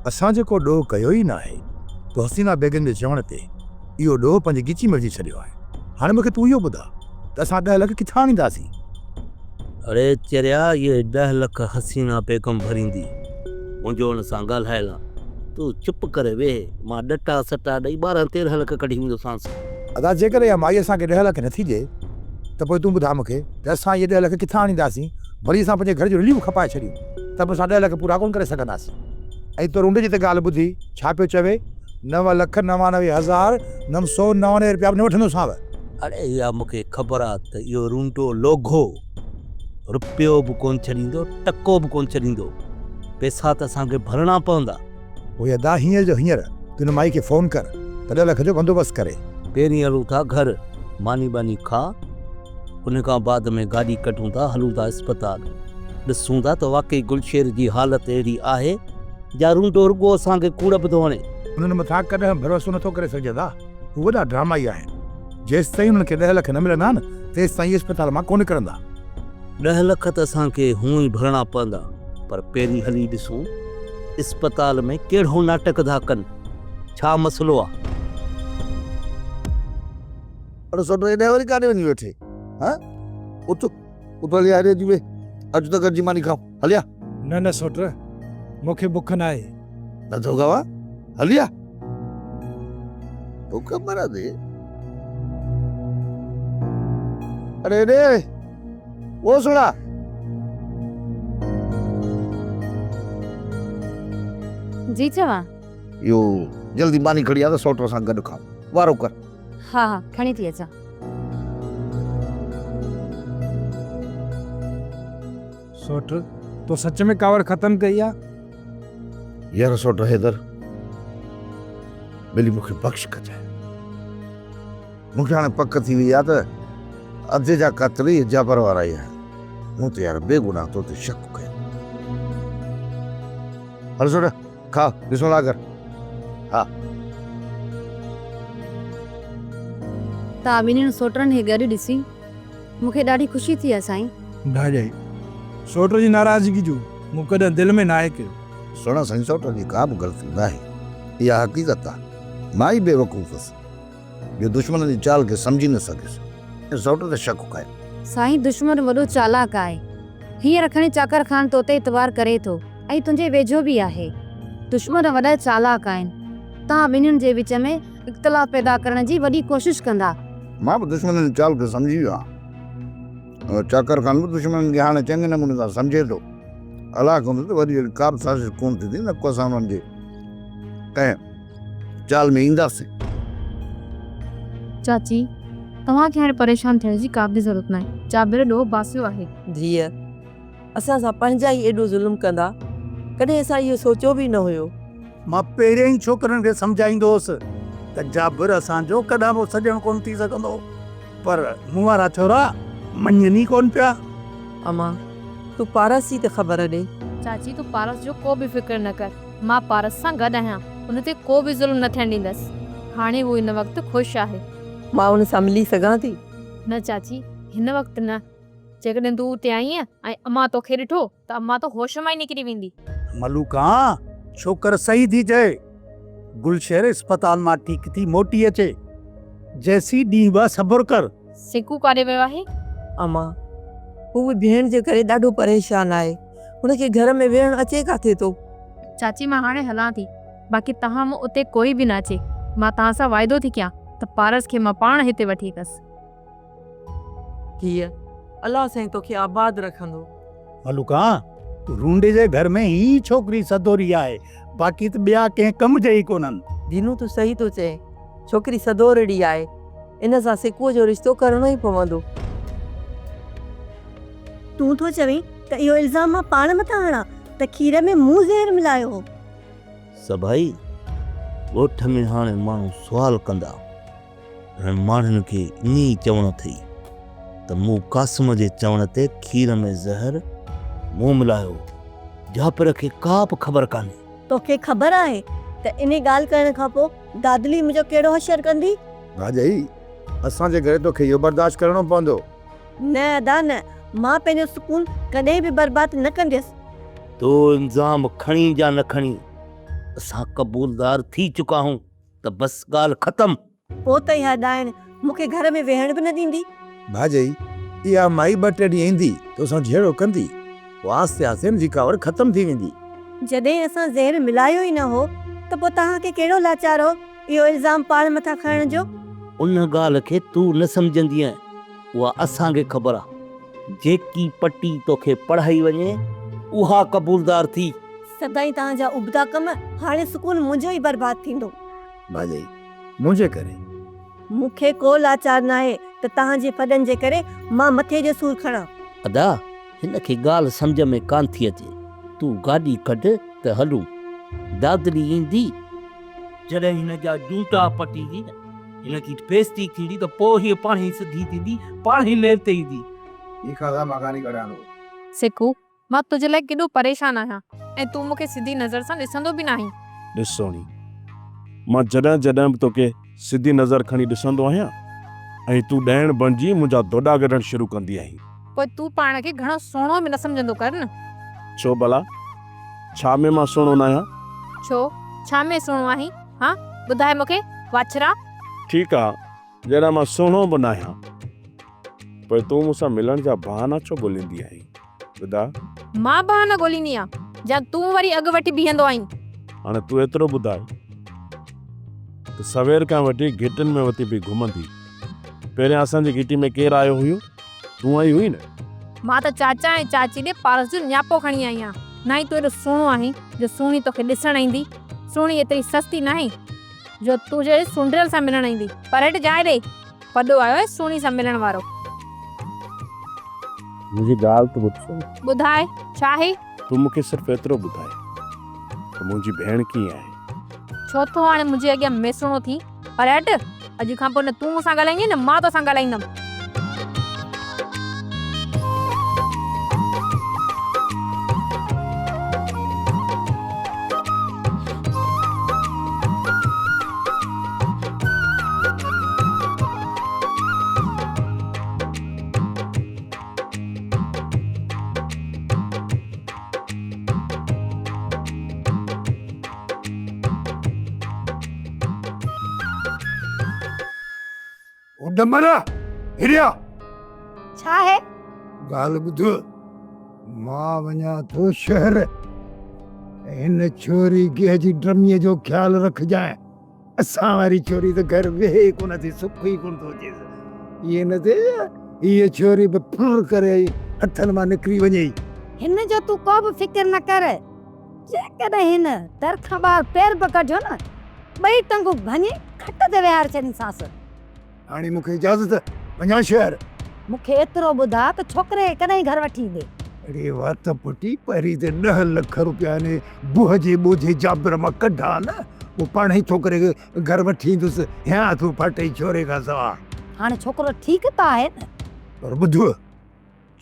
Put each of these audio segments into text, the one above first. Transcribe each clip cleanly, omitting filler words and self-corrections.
اسان جيڪو ڏوهه ڪيو ئي ناهي، تو حسينا بيگم جي چوڻ تي اهو ڏوهه پنهنجي ڳچي ۾ وجهي ڇڏيو آهي. هاڻي مون کي تون اهو ٻڌاء ته اسان ڏهه لک ڪٿان آڻينداسين؟ اڙي چريا، اهي ڏهه لک حسينا بيگم ڀريندي. منهنجو ان سان ڳالهايل آ. تون چپ ڪري ويهه، مان ڏٽا سٽا ڏئي ٻارهن تيرهن لک ڪڍي ايندوسانس. ادا جيڪڏهن اها مائي اسان کي ڏهه لک نٿي ڏئي ته پوء تون ٻڌاء مون کي ته اسان اهي ڏهه لک ڪٿان آڻينداسين؟ ڀلي اسان پنهنجي گهر جون رليون به کپائي ڇڏيون ته به اسان ڏهه لک پورا ڪونه ڪري سگهنداسين. ۽ تو رونڊي جي ته ڳالهه ٻڌي، ڇا پيو چوي، 9,99,999 رپيا به نه وٺندوسانو. اڙي اها مون کي خبر آ ته اهو رونڊو لوگهو رپيو به ڪونه ڇڏيندو، ٽڪو به ڪونه ڇڏيندو. پئسا ته اسان کي ڀرڻا پوندا. پوء ادا هينئر جو هينئر تون ان مائي کي فون ڪر ته ڏهه لک جو بندوبست ڪري. پهرين هلون ٿا گهر، ماني ٻاني کاء، ان کان بعد ۾ گاڏي ڪڍون ٿا هلون ٿا اسپتال. ڏسون ٿا ته واقعي گلشير جي حالت اهڙي آهي جا رونڊو رڳو اسان کي ڪوڙ به ٿو هڻي. انهن مٿان ڪڏهن به ڀروسو نٿو ڪري سگهجي ادا، هو وڏا ڊرامائي آهن. جيستائين انهن کي ڏهه لک نه ملندا نه تيستائين اهي اسپتال مان ڪونه نڪرندا. ڏهه لک ته اسان کي هونء ئي ڀرڻا پوندا پر پهرين هلي ڏسون اسپتال ۾ ڪهڙو ناٽڪ ٿا ڪن، ڇا مسئلو آ. اڙي سوٽ هيڏانهن وري ڪاڏي وڃي ويٺي ها اٿ اٿ هلي آ هيڏي اچي ويهه اچ ته گڏجي ماني کائون هلي آ. نه نه سوٽ مون کي بک ناهي. نه ٿو کاوان هلي آ بک مرندي. اڙي هيڏي او سهڻا. جي چوان. اهو جلدي ماني کڻي آ ته سوٽ سان گڏ کائون وارو ڪر. ها ها کڻي ٿي اچان. سوٽ تو سچ ۾ ڪاوڙ ختم ڪئي آ؟ يار سوٽ حيدر ٻيلي مون کي بخش ڪجانء. مون کي هاڻي پڪ ٿي وئي آ ته اڌ جا قاتل اهي جابر وارا ئي آهن. مون ته يار بيگناهه تو تي شڪ ڪيو. هل سوٽ کاء بسم الله ڪر. ها. توهان ٻنهين سوٽرن کي گڏ ڏسي مون کي ڏاڍي خوشي ٿي آهي سائين. ڀاڄائي، سوٽ جي ناراضگي جو مون ڪڏهن دل ۾ ناهي ڪيو. سهڻا سائين سوٽ جي ڪا به غلطي ناهي. اها حقيقت آهي. مان ئي بيوقوف هوس جو دشمن جي چال کي سمجهي نه سگهيس ۽ سوٽ تي شڪ ڪيم. سائين دشمن وڏو چالاڪ آهي. هينئر کڻي چاڪر خان توتي اعتبار ڪري ٿو ۽ تنهنجي ويجهو به آهي. دشمن وڏا چالاڪ آهن. توهان ٻنهين جي وچ ۾ اختلاف پيدا ڪرڻ جي وڏي ڪوشش ڪندا. مان به دشمنن جي چال کي سمجهي ويو آهيان. ۽ چاڪر خان به دشمنن کي هاڻي چڱي نموني سان سمجهي ٿو. الله ڪندو ته وري اهڙي ڪا به سازش ڪونه ٿيندي نه ڪو اسان انهن جي ڪنهن چال ۾ اينداسين. چاچي، توهان کي هاڻي پريشان ٿيڻ جي ڪا به ضرورت ناهي. جابر ڏوهه باسيو آهي. ڌيء، اسان سان پنهنجا ئي ايڏو ظلم ڪندا، ڪڏهن اسان اهو سوچيو به نه هيو. مان پهريائين ئي ڇوڪرن کي سمجهائيندو هوس ته جابر اسان جو ڪڏهن به سڄڻ ڪونه ٿي سگهندو، پر مون وارا ڇورا مڃين ئي ڪونه پيا. امان، تون پارس جي ته خبر ڏي. چاچي، تون پارس جو ڪو به فڪر نه ڪر، مان پارس سان گڏ آهيان، ان تي ڪو به ظلم نه ٿيڻ ڏيندس. هاڻي هو هن وقت خوش آهي. مان ان سان ملي سگهان ٿي؟ نه چاچي، هن وقت نه. جيڪڏهن تون اتي آئينء ۽ امان توکي ڏٺو ته امان ته هوش مان ئي نڪري ويندي. ملوڪان، ڇوڪر صحيح ٿي چئي. گلشير اسپتال مان ٺيڪ ٿي موٽي اچي. جيسين ڏينهن ٻه صبر ڪر. سيڪو ڪاڏي ويو آهي؟ امان، هو به ڀيڻ جي ڪري ڏاڍو پريشان آهي. هن کي گهر ۾ ويهڻ اچي ڪاٿي ٿو. چاچي مان هاڻي هلان ٿي. باقي توهان مون اتي ڪوئي به نه اچي. مان توهان سان واعدو ٿي ڪيان ته پارس کي مان پاڻ هتي وٺي ايندس. ڌيء، الله سائين توکي آباد رکندو. ملوڪان، رونڊي جي گهر ۾ هي ڇوڪري سدوري آهي، باقي ته ٻيا ڪنهن ڪم جي ئي ڪونهن. دينو، تون صحيح ٿو چئين، ڇوڪري سدورڙي آهي، ان سان سڪوء جو رشتو ڪرڻو ئي پوندو. تون ٿو چوين ته اهو الزام مان پاڻ مٿان هڻان ته کير ۾ مون زهر ملايو هو. سڀائي ڳوٺ ۾ هاڻي ماڻهو سوال ڪندا. انهن ماڻهن کي ائين ئي چوڻو اٿئي ته مون قاسم جي چوڻ تي کير ۾ زهر مون ملايو هو. جابر کي ڪا به خبر ڪانهي. توکي خبر آهي ته انهي ڳالهه ڪرڻ کان پوء دادلي منهنجو ڪهڙو حشر ڪندي؟ ڀاڄائي، اسان جي ڪري توکي اهو برداشت ڪرڻو پوندو. نه ادا نه، مان پنهنجو سڪون ڪڏهن به برباد نه ڪنديس. تو الزام کڻي يا نه کڻي، اسان قبولدار ٿي چڪا آهيون ته بس ڳالهه ختم. پوء ته اها ڏائڻ مون کي گهر ۾ ويهڻ به نه ڏيندي. ڀاڄائي، اها مائي ٻه ٽي ڏينهن ايندي تو سان جهيڙو ڪندي، پوء آهستي آهستي هن جي ڪاوڙ ختم ٿي ويندي. جڏهن اسان زهر ملايو ئي نه هو ته پوء توهان کي ڪهڙو لاچار هو اهو الزام پاڻ مٿان کڻڻ جو؟ ان ڳالهه کي تون نه سمجهندينء، اها اسان کي خبر آ. جيڪي پٽي توکي پڙهائي وڃي، اها قبولدار ٿي. سدائين توهان جا ابتا ڪم، هاڻي سڪون منهنجو ئي برباد ٿيندو. ڀاڄائي، منهنجي ڪري. مون کي ڪو لاچار ناهي ته توهان جي ڦڏن جي ڪري مان مٿي جو سور کڻان. ادا، هن کي ڳالهه سمجهه ۾ ڪانه ٿي اچي. تون گاڏي ڪڍ ته هلون. دادلي ايندي. جڏهن هن جا جونٽا پٽيندي نه، هن جي بيعزتي ٿيندي ته پوء هيء پاڻهي سڌي ٿيندي، پاڻهي لير تي ايندي. هي کاڌا مان گاڏي ڪڍان ٿو. سکو، مان تنهنجي لاء ڪيڏو پريشان آهيان ۽ تون مون کي سڌي نظر سان ڏسندو به ناهين. ڏس سهڻي، مان جڏهن جڏهن به توکي سڌي نظر کڻي ڏسندو آهيان ۽ تون ڏائڻ بڻجي منهنجا دوڏا ڪڍڻ شروع ڪندي آهين. پوء تون پاڻ کي گهڻو سهڻو به نه سمجهندو ڪر نه. ڇو ڀلا، ڇا ۾ مان سهڻو ناهيان؟ ڇو، ڇا ۾ سهڻو آهين، هان؟ ٻڌاء مون کي، واڇرا. ٺيڪ آ، جڏهن مان سهڻو به ناهيان، پوء تون مون سان ملڻ جا بهانا ڇو ڳوليندي آهين؟ ٻڌاء. مان بهانا ڳوليندي آهيان يا تون وري اڳ وٺي بيهندو آهين؟ هاڻي تون ايترو ٻڌاء ته سوير کان وٺي گهٽين ۾ وتي پئي گهمندي. پهريان اسان جي گهٽي ۾ ڪير آيو هيو؟ تون آئي هئين نه؟ مان ته چاچا ۽ چاچي ڏي پارس جو نياپو کڻي آئي آهيان. نه ئي تون ايڏو سهڻو آهين جو سهڻي توکي ڏسڻ ايندي. سهڻي ايتري سستي ناهي جو تون جهڙي سونڊريل سان ملڻ ايندي. پر هيٺ جاء ڏي. وڏو آيو آهي سهڻي سان ملڻ وارو. منهنجي ڳالهه ته ٻڌ سهڻي. ٻڌاء، ڇا آهي؟ تون مون کي صرف ايترو ٻڌاء ته منهنجي ڀيڻ ڪيئن آهي؟ ڇو ٿو هاڻي منهنجي اڳيان ميسڻو ٿين؟ پر هٽ، اڄ کان پوء نه تون مون سان ڳالهائيندين نه مان توسان ڳالهائيندم. او ڏمر، هيڏي آ. ڇا آهي؟ ڳالهه ٻڌ، مان وڃان ٿو شهر. هن ڇوري گيهه جي ڊرميء جو خيال رکجانء. اسان واري ڇوري ته گهر ويهي ئي ڪونه ٿي، سک ئي ڪونه ٿو اچيس. ائين نه ٿئي هيء ڇوري به ڦر ڪري هٿن مان نڪري وڃيئي. هن جو تون ڪو به فڪر نه ڪر. جيڪڏهن هن در کان ٻاهر پير به ڪڍيو نه، ٻئي ٽنگون ڀڃي کٽ تي ويهاري ڇڏينديسانس. هاڻي مون کي اجازت، وڃان شهر. مون کي ايترو ٻڌاء ته ڇوڪري کي ڪڏهن گهر وٺي ايندين؟ اڙي وات ڦٽي، پهرين ته ڏهه لک روپيا هن بوهه جي ٻوجهي جابر مان ڪڍان نه، پوء پاڻهي ڇوڪري کي گهر وٺي ايندس. هيان ٿو ڦاٽئي ڇوري کان سوا. هاڻي ڇوڪرو ٺيڪ ته آهي نه؟ پر ٻڌ،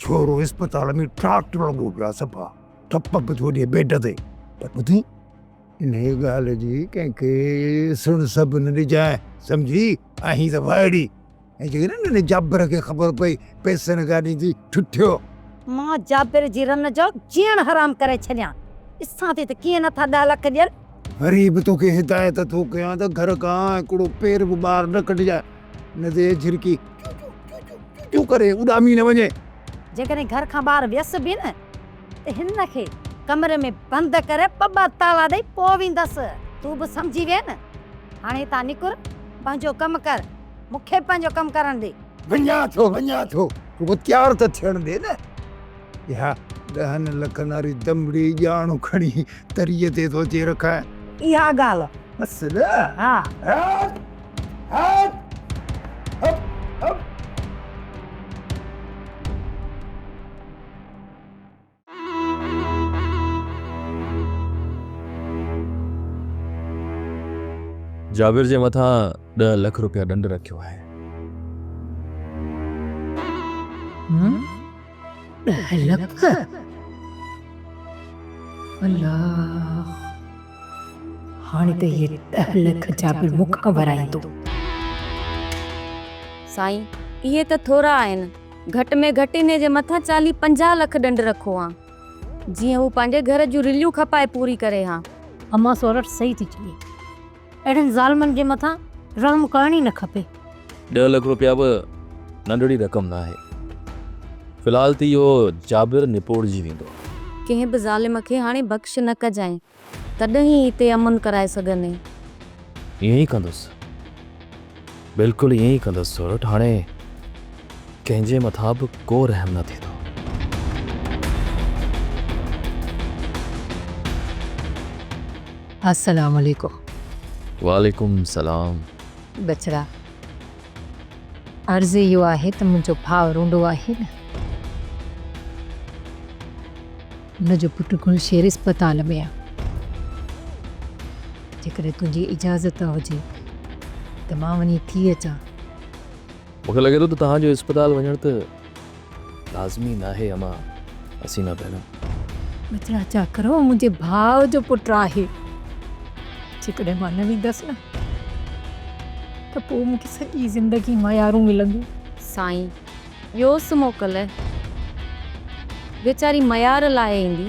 ڇورو اسپتال ۾ ٽاٽ لڳو پيو آهي، صفا ٺپ به ٿو ڏئي بيڊ تي. پر ٻڌين، انهيء ڳالهه جي ڪنهن کي سڻ سڀ نه ڏجانء، سمجهي؟ آهين ته وائڙي، ۽ جيڪڏهن ان جابر کي خبر پئي، پئسن کان ڏيندي ٺٺيو. مان جابر جي رن جو جيئڻ حرام ڪري ڇڏيان. ڏسان ٿي ته ڪيئن نٿا ڏهه لک ڏين. وري به توکي هدايت ٿو ڪيان ته گهر کان هڪڙو پير به ٻاهر نه ڪڍجانء، نه ته هيء جهرڪي چون چون چون چون چون چون ڪري اڏامي نه وڃي. جيڪڏهن گهر کان ٻاهر ويس به نه ته هن کي ڪمري ۾ بند ڪري ٻه ٻه تالا ڏئي پوء ويندس. تون به سمجهي وئين نه؟ هاڻي هتان نڪر، پنهنجو ڪم ڪر، مون کي به پنهنجو ڪم ڪرڻ ڏي. وڃان ٿو، وڃان ٿو، رڳو تيار ته ٿيڻ ڏي نه. اها ڏهن لکن واري دمڙي ڄاڻ کڻي تريء تي ٿو اچي رکائين. اها ڳالهه. بس نه. ها. هٽ، هٽ، هپ، هپ. جابر جي مٿان ڏهه لک روپيا ڏنڊ رکيو آهي. ڏهه لک؟ الله! هاڻي ته اهي ڏهه لک جابر مون کان ورائيندو. سائين، اهي ته ٿورا آهن. گهٽ ۾ گهٽ انهي جي مٿان چاليهه پنجاهه لک ڏنڊ رکو هان، جيئن هو پنهنجي گهر جون رليون کپائي پوري ڪري هان. امان سورٺ صحيح ٿي چوي. اهڙن ظالمن جي مٿان رحم ڪرڻ ئي نه کپي. ڏهه لک روپيا به ننڍڙي رقم ناهي. في الحال ته اهو جابر نپوڙجي ويندو. ڪنهن به ظالم کي هاڻي بخش نه ڪجانء، تڏهن ئي هتي امن ڪرائي سگهندين. ائين ئي ڪندس. بلڪل ائين ئي ڪندس سورٺ، هاڻي ڪنهن جي مٿان به ڪو رحم نه ٿيندو. السلام عليڪم. وعليڪم السلام. ٻچڙا عرض اهو آهي ته منهنجو ڀاء رونڊو آهي نه، ان جو پٽ گلشير اسپتال ۾ آ. جيڪڏهن تنهنجي اجازت هجي ته مان وڃي ٿي اچان. مون کي لڳي ٿو ته توهان جو اسپتال وڃڻ ته لازمي ناهي امان حسينه بيگم. ٻچڙا چاڪر هو منهنجي ڀاء جو پٽ آهي. جيڪڏهن مان نه ويندس نه ته پوء مون کي سڄي زندگي ميارون ملنديون. سائين ڏيوس موڪل. ويچاري ميار لاهي ايندي.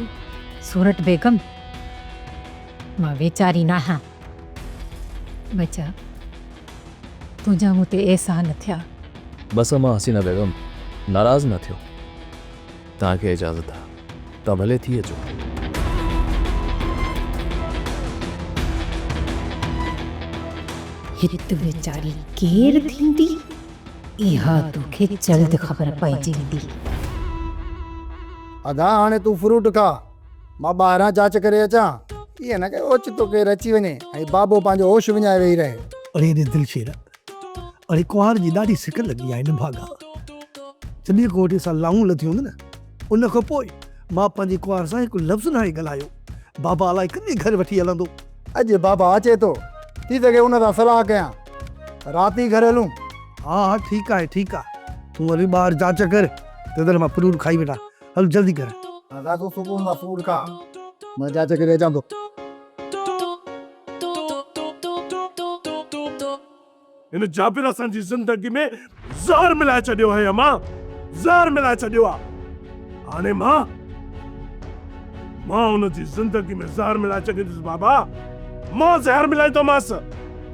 سورٺ بيگم مان ويچاري ناهيان. ٻچا تنهنجا مون تي احسان ٿيا. بس امان حسينه بيگم ناراض نه ٿيو. توهان کي اجازت آ توهان ڀلي ٿي اچو. هت ويچاري ڪير ٿيندي اها توکي جلد خبر پئجي ويندي. ادا هاڻي تون فروٽ کاء. مان ٻاهران جاچ ڪري اچان. ائين نه ڪي اوچتو ڪير اچي وڃي ۽ بابو پنهنجو هوش وڃائي ويهي رهي. اڙي ڙي دلشير، اڙي ڪنوار جي ڏاڍي سڪ لڳي آهي نڀاڳا. جڏهن کان وٺي اسان لائون لٿيون نه، ان کان پوء مان پنهنجي ڪنوار سان هڪ لفظ ناهي ڳالهايو. بابا الائي ڪڏهن گهر وٺي هلندو. اڄ بابا اچي ٿو، ٿي سگهي ان سان صلاح ڪيان. رات ئي گهر هلون. ها ها ٺيڪ آهي ٺيڪ آهي، تون هلي ٻاهر جاچ ڪر، تيڏهن مان فروٽ کائي وٺان. هل جلدي ڪر. ادا تون سڪون سان فروٽ کاء، مان جاچ ڪري اچان ٿو. هن جابر اسان جي زندگي ۾ زهر ملائي ڇڏيو آهي امان، زهر ملائي ڇڏيو آ. هاڻي مان مان ان جي زندگي ۾ زهر ملائي ڇڏيندس بابا، مان زهر ملائيندومانس.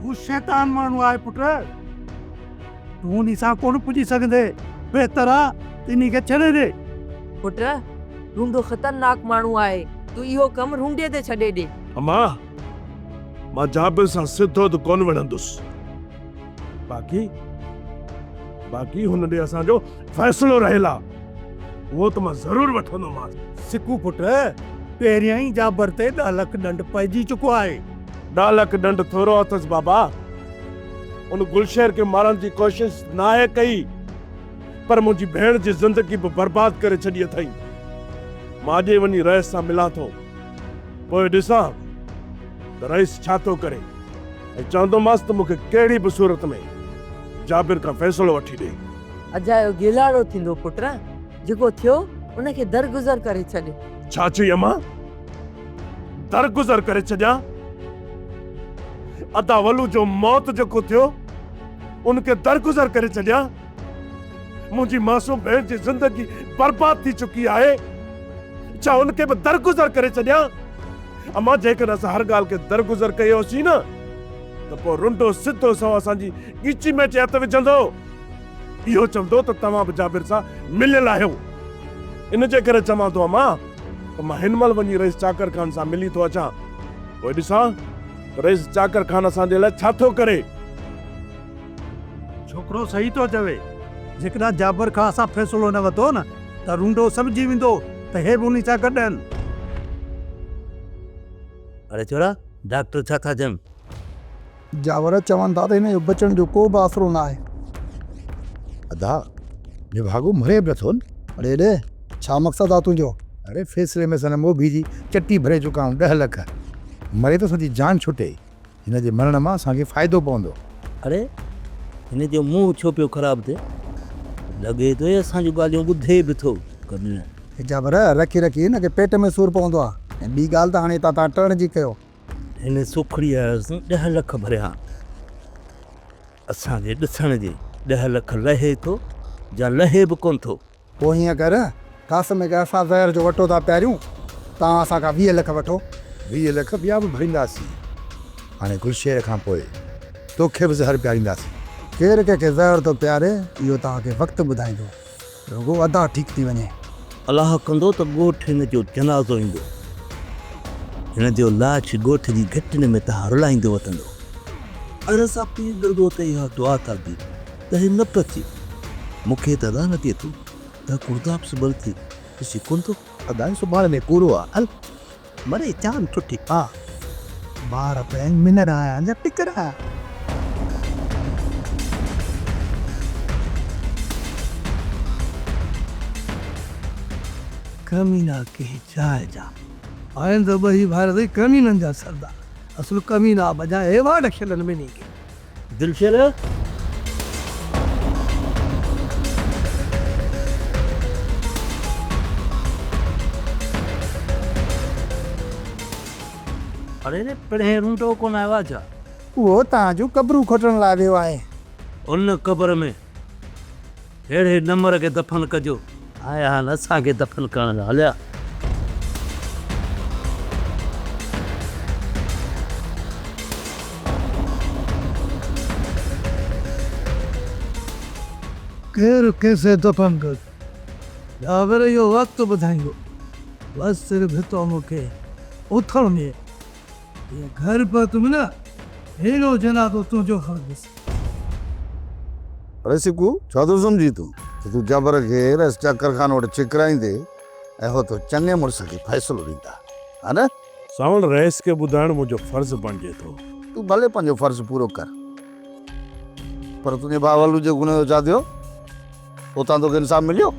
هو شيطان ماڻهو آهي پٽ، تون انهي سان ڪونه پڄي سگهندين، بهتر آ ته انهي کي ڇڏي ڏي. پٽ، رونڊو خطرناڪ ماڻهو آهي، تون اهو ڪم رونڊي تي ڇڏي ڏي. امان، مان جابر سان سڌو ته ڪونه وڙهندس، باقي باقي هن ڏي اسان جو فيصلو رهيل آ، اهو ته مان ضرور وٺندومانس. سڪو پٽ، پهريائين جابر تي ڏهه لک ڏنڊ پئجي چڪو آهي. ڏهه لک ڏنڊ ٿورو اٿس بابا. ان گلشير کي مارڻ جي ڪوشش ناهي ڪئي پر منهنجي ڀيڻ جي زندگي به برباد ڪري ڇڏي اٿئي. مان اڄ ئي وڃي رئيس سان ملان ٿو. پوء ڏسان ته رئيس ڇا ٿو ڪري ۽ چوندومانس ته مون کي ڪهڙي به صورت ۾ جابر کان فيصلو وٺي ڏي. اجايو گيلاڙو ٿيندو پٽ، جيڪو ٿيو ان کي درگذر ڪري ڇڏ. ڇا چئي امان؟ درگذر ڪري ڇڏيان؟ ادا ولو جو موت جيڪو ٿيو ان کي درگذر ڪري ڇڏيان؟ منهنجي معصوم ڀيڻ جي زندگي برباد ٿي چڪي آهي، ڇا ان کي به درگذر ڪري ڇڏيان؟ امان جيڪڏهن اسان هر ڳالهه کي درگذر ڪيوسين نه ته پوء رنڊو سڌو سنئون اسان جي ڳچي ۾ اچي هٿ وجهندو. اهو چوندو ته توهان به جابر سان مليل آهيو. ان جي ڪري چوان ٿو امان ته مان هن مهل وڃي رئيس چاڪر خان سان ملي ٿو اچان. پوء ڏسان ته رئيس چاڪر خان اسان جي لاء ڇا ٿو ڪري. ڇوڪرو صحيح ٿو چوي. جيڪڏهن جابر کان اسان فيصلو نه ورتو نه ته رونڊو سمجهي ويندو ته هي به انهي سان گڏ آهن. اڙي ڇورا ڊاڪٽر ڇا ٿا چون؟ جاور چون ٿا ته هن جو بچڻ جو ڪو به آسرو نه آهي. ادا نڀاڳو مري به نٿو نه. اڙي ڏي ڇا مقصد آ تنهنجو؟ اڙي فيصلي ۾ سندن موڀي جي چٽي ڀري چڪا آهيون ڏهه لک. مري ته اسان جي جان ڇٽي. هن جي مرڻ مان اسان کي فائدو پوندو. اڙي هن جو منهن ڇو پيو خراب ٿئي؟ لڳي ٿو هي اسان جون ڳالهيون ٻڌي به ٿو ڪڏهن. جابر رکي رکي هن کي پيٽ ۾ سور پوندو آ ۽ ٻي ڳالهه ته هاڻي هتان تان ٽرڻ جي ڪيو. هن سوکڙيء جا ڏهه لک ڀريا. اسان جي ڏسڻ جي ڏهه لک لهي ٿو يا لهي به ڪونه ٿو. پوء هيئن ڪر، قاسم کي اسان زهر جو وٽو ٿا پياريون، توهان اسان کان 20 لک وٺو. 20 لک ٻيا به ڀرينداسين. هاڻي گلشير کان پوء توکي به زهر پيارينداسين. ڪير ڪنهن کي زهر ٿو پياري، اهو توهان کي وقت ٻڌائيندو. رڳو ادا ٺيڪ ٿي وڃي. الله ڪندو ته ڳوٺ هن جو جنازو ايندو. هن جو لاش ڳوٺ جي گهٽين ۾ توهان رلائيندو وتندو. اڙ اسان پير درگو تي اها دعا ٿا گهرون ته هي نه پهچي. مون کي ته ادا نه ٿئي ٿو ته ڪرداب سٻل ٿي ڏسي ڪونه ٿو. ادا سڀاڻي ۾ ڪوڙو آ هل مري جان ٺٺي آ. ٻار پئن منر آيا جا ٽڪر آيا. ڪمينا ڪنهن جاء جا آهن ته ٻئي ڀائر سهي ڪمينن جا سردار. اصل ڪمينا بجاء ايوارڊ کيلن ٻنهي کي. دلشير! اڙي ري پڻهين رونڊو ڪونه آيو آ ڇا؟ اهو توهان جون قبرون کوٽڻ لاء ويو آهي. ان قبر ۾ اهڙي نمر کي دفن ڪجو. آيا آهن اسان کي دفن ڪرڻ لاء هليا. ڪير ڪنهن سي دفن ڪيو جابر اهو وقت ٻڌائيندو. بس صرف هتان مون کي اٿڻ ڏي. جيئن گهر پهتم نه هيڏو جنازو تنهنجو کڻندس. اڙي سڪو، ڇا ٿو سمجهين تون ته تون جابر کي رئيس چاڪر خان وٽ ڇڪرائيندي ۽ هو تو چڱي مڙس کي فيصلو ڏيندا، ها نه؟ سانوڻ رئيس کي ٻڌائڻ منهنجو فرض بڻجي ٿو. تون ڀلي پنهنجو فرض پورو ڪر، پر تنهنجي ڀاء ولو جي گناهه جو ڇا ٿيو؟ اتان توکي انصاف مليو؟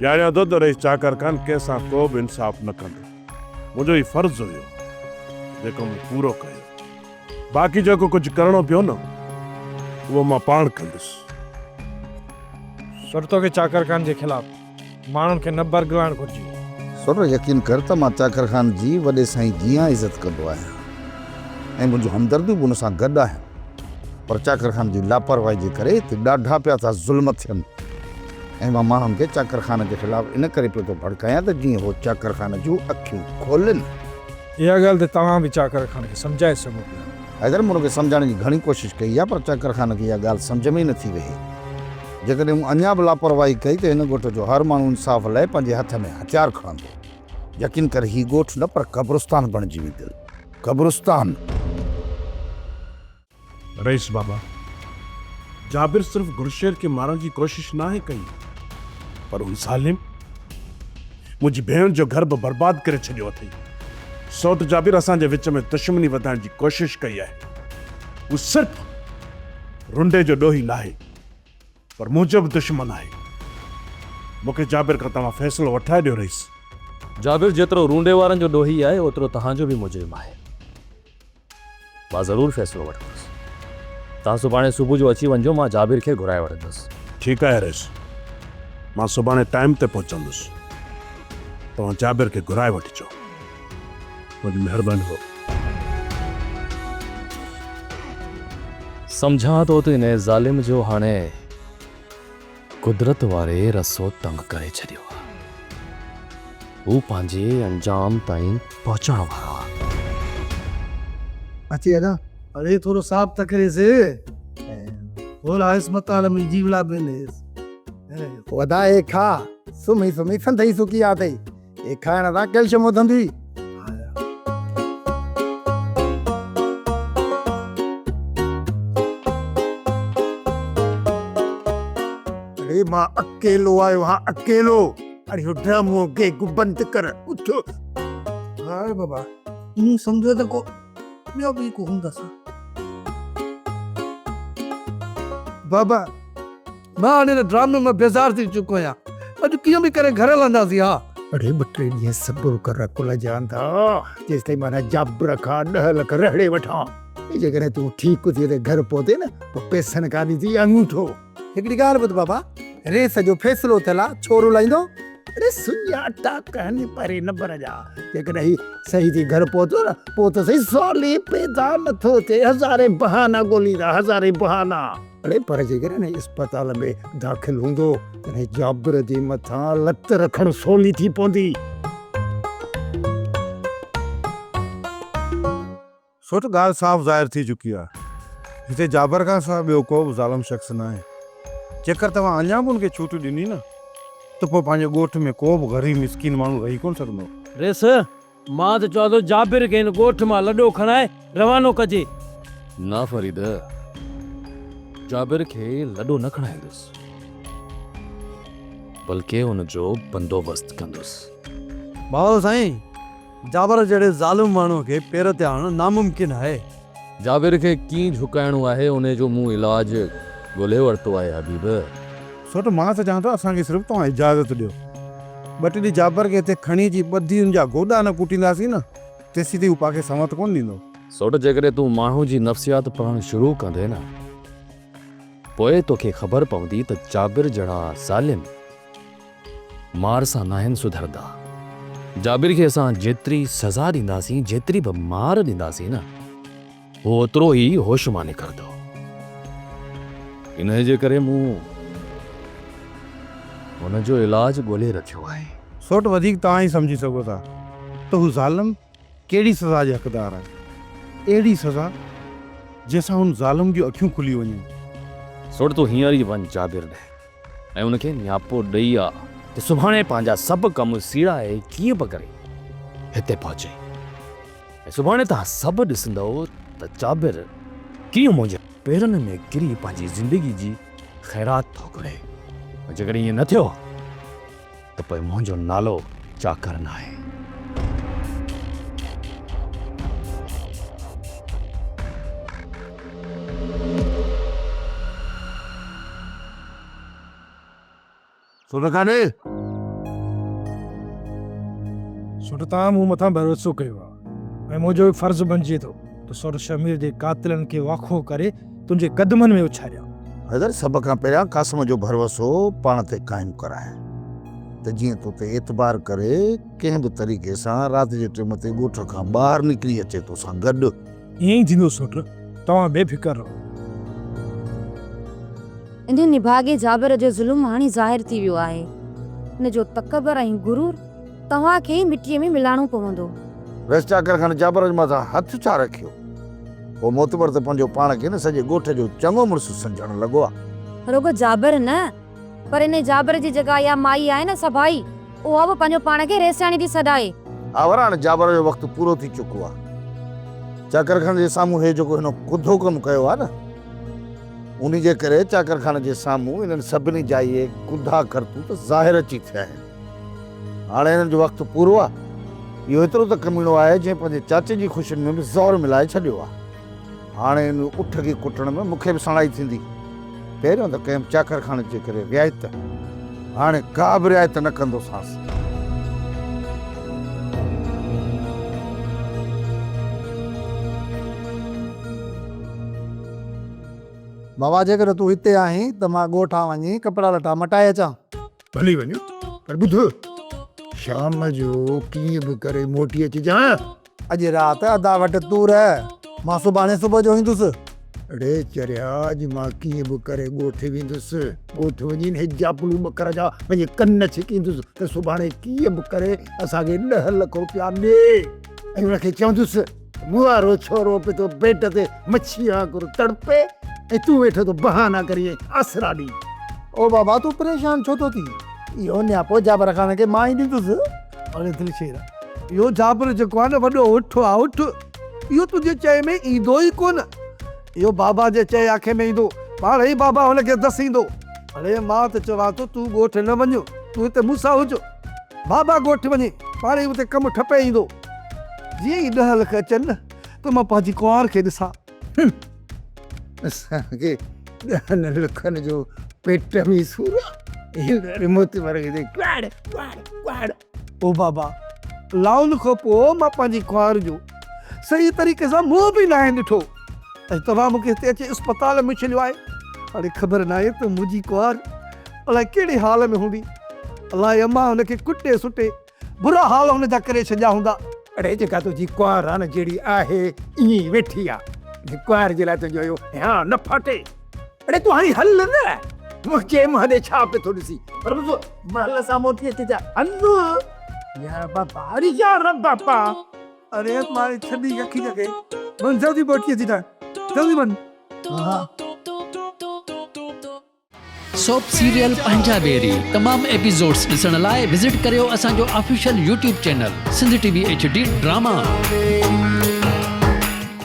ڄاڻيان ٿو ته رئيس چاڪر خان ڪنهن سان ڪو به انصاف نه ڪندو. منهنجو هي فرض هيو، جيڪو مون پورو ڪيو. باقي جيڪو ڪجهه ڪرڻو پيو نه، اهو مان پاڻ ڪندس. سر توکي چاڪر خان جي خلاف ماڻهن کي نه برغلائڻ گهرجي. سر يقين ڪر ته مان چاڪر خان جي وڏي سائين جيان عزت ڪندو آهيان ۽ منهنجون همدرديون به ان سان گڏ آهن پر چاڪر خان جي لاپرواهي جي ڪري هتي ڏاڍا پيا ٿا ظلم ٿين ۽ مان ماڻهن کي چاڪر خان جي خلاف ان ڪري پيو ٿو ڀڙڪايان ته جيئن هو چاڪر خان جون اکيون کولين. اها ڳالهه ته توهان به چاڪر خان کي سمجهائي سگهو پيا. حيدر مون ان کي سمجهائڻ جي گهڻي ڪوشش ڪئي آهي پر چاڪر خان کي اها ڳالهه سمجهه ۾ ئي نٿي ويهي. جيڪڏهن مون اڃا به لاپرواهي ڪئي ته هن ڳوٺ جو هر ماڻهو انصاف لاء پنهنجي هٿ ۾ هٿيار کڻندو. يقين ڪر هي ڳوٺ نه پر قبرستان بڻجي ويندو. قبرستان! رئيس بابا، جابر صرف گلشير کي مارڻ جي ڪوشش ناهي ڪئي پر ان ظالم منهنجي ڀيڻ جو گهر به برباد ڪري ڇڏيو اٿئي. سوٽ جابر اسان جي وچ ۾ دشمني وڌائڻ جي ڪوشش ڪئي آهي. هو صرف رنڊي جو ڏوهي ناهي پر منهنجو به دشمن آهي. مون کي جابر کان توهان فيصلو وٺرائي ڏيو رئيس. جابر جيترو رونڊي وارن جو ڏوهي آهي اوترو توهان جو به مجرم آهي. مان ضرور فيصلو وٺندس. توهان سڀاڻي صبح جو اچي وڃجو مان جابر کي گهرائي وٺندس. ٺيڪ آهي رئيس. مان سڀاڻي ٽائيم تي پهچندس. توهان جابر کي گهرائي وٺجو. وڏي مهرباني هو. سمجهان ٿو ته انهيء ظالم جو هاڻي قدرت واري رسو تنگ ڪري ڇڏيو آهي. هو پنهنجي انجام تائين پهچڻ وارو آهي. اچي ادا. اڙي ٿورو صاف ته ڪريس. ٿورا هيس متان منهنجي جيولا بنيس. ادا هي کاء. سمهي سمهي سنڌ ئي سڪي آ اٿئي. هي کائڻ سان ڪئلشم وڌندي. اڙي مان اڪيلو آيو هان اڪيلو. اڙي هو ڊرامو گيگ بند ڪر اٿ. هاء بابا مون سمجهيو ته ڪو ٻيو به ڪو هوندس. بابا مان هاڻي هن ڊرامي مان بيزار ٿي چڪو آهيان. اڄ ڪيئن به ڪري گهر هلنداسين ها. اڙي ٻه ٽي ڏينهن صبر ڪر عقل جا انڌا، جيستائين مان هن جابر کان ڏهه لک رهڙي وٺان. جيڪڏهن تون ٺيڪ ٿي ته گهر پهتين نه پوء پئسن کان ڏيندي آڱوٺو. هڪڙي ڳالهه ٻڌ بابا، ريس جو فيصلو ٿيل آ، ڇو رلائيندو؟ اڙي سڃا ٽاڪ هن پري نمبر جا، جيڪڏهن هي صحيح ٿي گهر پهتو نه پوء ته سائين سوال ئي پيدا نٿو ٿئي، هزارين بهانا ڳوليندا، هزارين بهانا. اڙي پر جيڪڏهن هي اسپتال ۾ داخل هوندو تڏهن جابر جي مٿان لت رکڻ سولي ٿي پوندي. سوٽ ڳالهه صاف ظاهر ٿي چڪي آهي. هتي جابر کان سواء ٻيو ڪو به ظالم شخص ناهي. جيڪر توهان اڃا به ان کي ڇوٽ ڏني نه ته پوء پنهنجي ڳوٺ ۾ ڪو به غريب مسڪين ماڻهو رهي ڪونه سگهندو. ريس، مان ته چوان ٿو جابر کي هن ڳوٺ مان لڏو کڻائي روانو ڪجي. نه فريد، جابر کي لڏو نه کڻائيندس، بلڪه ان جو بندوبست ڪندس. ڀائو سائين، جابر جهڙي ظالم ماڻهوء کي پير تي آڻڻ ناممڪن آهي. جابر کي ڪيئن جهڪائڻو آهي، انهيء جو مون علاج ڳولهي ورتو آهي حبيب. سوٽ مان ته چوان ٿو اسان کي صرف توهان اجازت ڏيو. ٻه ٽي ڏينهن جابر کي هتي کڻي اچي ٻڌي ان جا گوڏا نه ڪٽينداسين نه، تيسين تائين هو پاڪي سنوت ڪونه ڏيندو. سوٽ جيڪڏهن تون ماڻهو جي نفسيات پڙهڻ شروع ڪندين نه، پوء توکي خبر پوندي ته جابر جهڙا ظالم مار سان ناهن سڌرندا. جابر کي اسان جيتري سزا ڏينداسين، جيتري به مار ڏينداسين نه، هو اوترو ئي هوش مان نڪرندو. انهيء جي ڪري مون هن جو علاج ڳولي رکيو آهي. سوٽ وڌيڪ توهان ئي سمجهي سگهو ٿا ته هو ظالم ڪهڙي سزا جي حقدار آهي. اهڙي سزا جنهن سان هن ظالم جون اکيون کلي وڃن. سوٽ تون هينئر ئي وڃ جابر ڏي ۽ ان کي نياپو ڏئي آ ته سڀاڻي پنهنجا سڀ ڪم سيڙائي ڪيئن به ڪري هتي پهچي. ۽ سڀاڻي توهان سڀ ڏسندؤ ته جابر ڪيئن منهنجي پيرن ۾ ڪري پنهنجي زندگي جي خيرات ٿو گهري ۽ جيڪڏهن ائين نه ٿيو ته پوء منهنجو نالو چاڪر ناهي. سوٽ ڪاڏي؟ سوٽ توهان مون مٿان ڀروسو ڪيو آهي ۽ منهنجو به فرض بنجي ٿو ته سوٽ شهمير جي قاتلن کي واکو ڪري تنهنجي قدمن ۾ اڇاريان. حيدر سڀ کان پهريان قاسم جو ڀروسو پاڻ تي قائم ڪرائي ته جيئن تو تي اعتبار ڪري ڪنهن به طريقي سان رات جي ٽيم تي ڳوٺ کان ٻاهر نڪري اچي توسان گڏ. ائين ئي ٿيندو سوٽ، توهان بي فڪر رهو. انهي نڀاڳي جابر جو ظلم هاڻي ظاهر ٿي ويو آهي. ان جو تڪبر ۽ غرور توهان کي ئي مٽيء ۾ ملاڻو پوندو. ويس چاڪر خان جابر جي مٿان هٿ ڇا رکيو. هو معتبر ته پنهنجو پاڻ کي نه سڄي ڳوٺ جو چڱو مڙس سمجهڻ لڳو آ. رڳو جابر نه پر انهي جابر جي جيڪا اها مائي آهي نه سڀائي اها به پنهنجو پاڻ کي ريسياڻي ٿي سڏائي. ها ور هاڻي جابر جو وقت پورو ٿي چڪو آ. چاڪر خان جي سامهون هي جيڪو هن ڪڌو ڪم ڪيو آ نه. انهي جي ڪري چاڪر خان جي سامهون انهن سڀني جا اهي ڪڌا ڪرتوت ظاهر اچي ٿيا آهن. هاڻي هنن جو وقت پورو آ. اهو ايترو ته ڪميڻو آهي جنهن پنهنجي چاچي جي خوشين ۾ به زهر ملائي ڇڏيو آ. هاڻي ان اٺ کي ڪٽڻ ۾ مون کي به سڻائي ٿيندي. پهريون ته ڪيم چاڪر خان جي ڪري رعايت، هاڻي ڪا به رعايت نه ڪندوسانس. بابا جيڪڏهن تون هتي آهين ته مان ڳوٺان وڃي ڪپڙا لٽا مٽائي اچان. ڀلي وڃ پر ٻڌ شام جو ڪيئن به ڪري موٽي اچجانء. اڄ رات ادا وٽ تون رهه، مان سڀاڻي صبح جو ايندس. اڙي چريا اڄ مان ڪيئن به ڪري ڳوٺ ويندس. ڳوٺ وڃي هن جابلو ٻڪر جا پنهنجي ڪن ڇڪيندس ته سڀاڻي ڪيئن به ڪري اسان کي ڏهه لک روپيا ڏي ۽ ان کي چوندس مون وارو ڇورو پيو ٿو پيٽ تي مڇيء وانگر تڙپي ۽ تون ويٺو ٿو بهانا ڪرين ۽ آسرا ڏين. او بابا تون پريشان ڇو ٿو ٿين؟ اهو نياپو جابر خان کي مان ئي ڏيندس. اڙي دلشير، اهو جابر جيڪو آهي نه وڏو اٺ آ اٺ. اهو تنهنجي چئي ۾ ايندو ئي ڪونه. اهو بابا جي چئي آکي ۾ ايندو. پاڻ ئي بابا هن کي دسيندو. اڙي مان ته چوان ٿو تون ڳوٺ نه وڃ، تون هتي مون سان هج. بابا ڳوٺ وڃي پاڻ ئي اتي ڪم ٺپي ايندو. جيئن ئي ڏهه لک اچن نه ته مان پنهنجي ڪنوار کي ڏسان. اسان کي ڏهن لکن جو پيٽ ۾ سور آ. هن موتمر کي چئي ڪواڙ ڪواڙ ڪواڙ. او بابا لائن کان پوء مان پنهنجي ڪنوار جو صحيح طريقي سان منهن به ناهي ڏٺو ۽ توهان مون کي هتي اچي اسپتال ۾ ڇڏيو آهي. هاڻي خبر ناهي ته منهنجي ڪنوار الائي ڪهڙي حال ۾ هوندي. الائي امان هن کي ڪٽي سٽي برا حال هن جا ڪري ڇڏيا هوندا. اڙي جيڪا تنهنجي ڪنوار آ نه جهڙي آهي ائين ئي ويٺي آ. انهي ڪنوار جي لاء تنهنجو اهو هيانء نه ڦاٽي. اڙي تون هاڻي هل نه. منهنجي منهن ڏي ڇا پيو ٿو ڏسين. پر ٻڌ مهل سان موٽي اچجان. هل. يار بابا اڙي يار بابا. اڙي ماري ڇڏي يکي جڳهه. وڃ جلدي بوٽي اچي ٺاهه، جلدي وڃ. ها. سوپ سيريل پنهنجا ويري تمام ايپيسوڊز ڏسڻ لاء وزٽ ڪريو اسان جو official YouTube channel Sindh T V H D drama.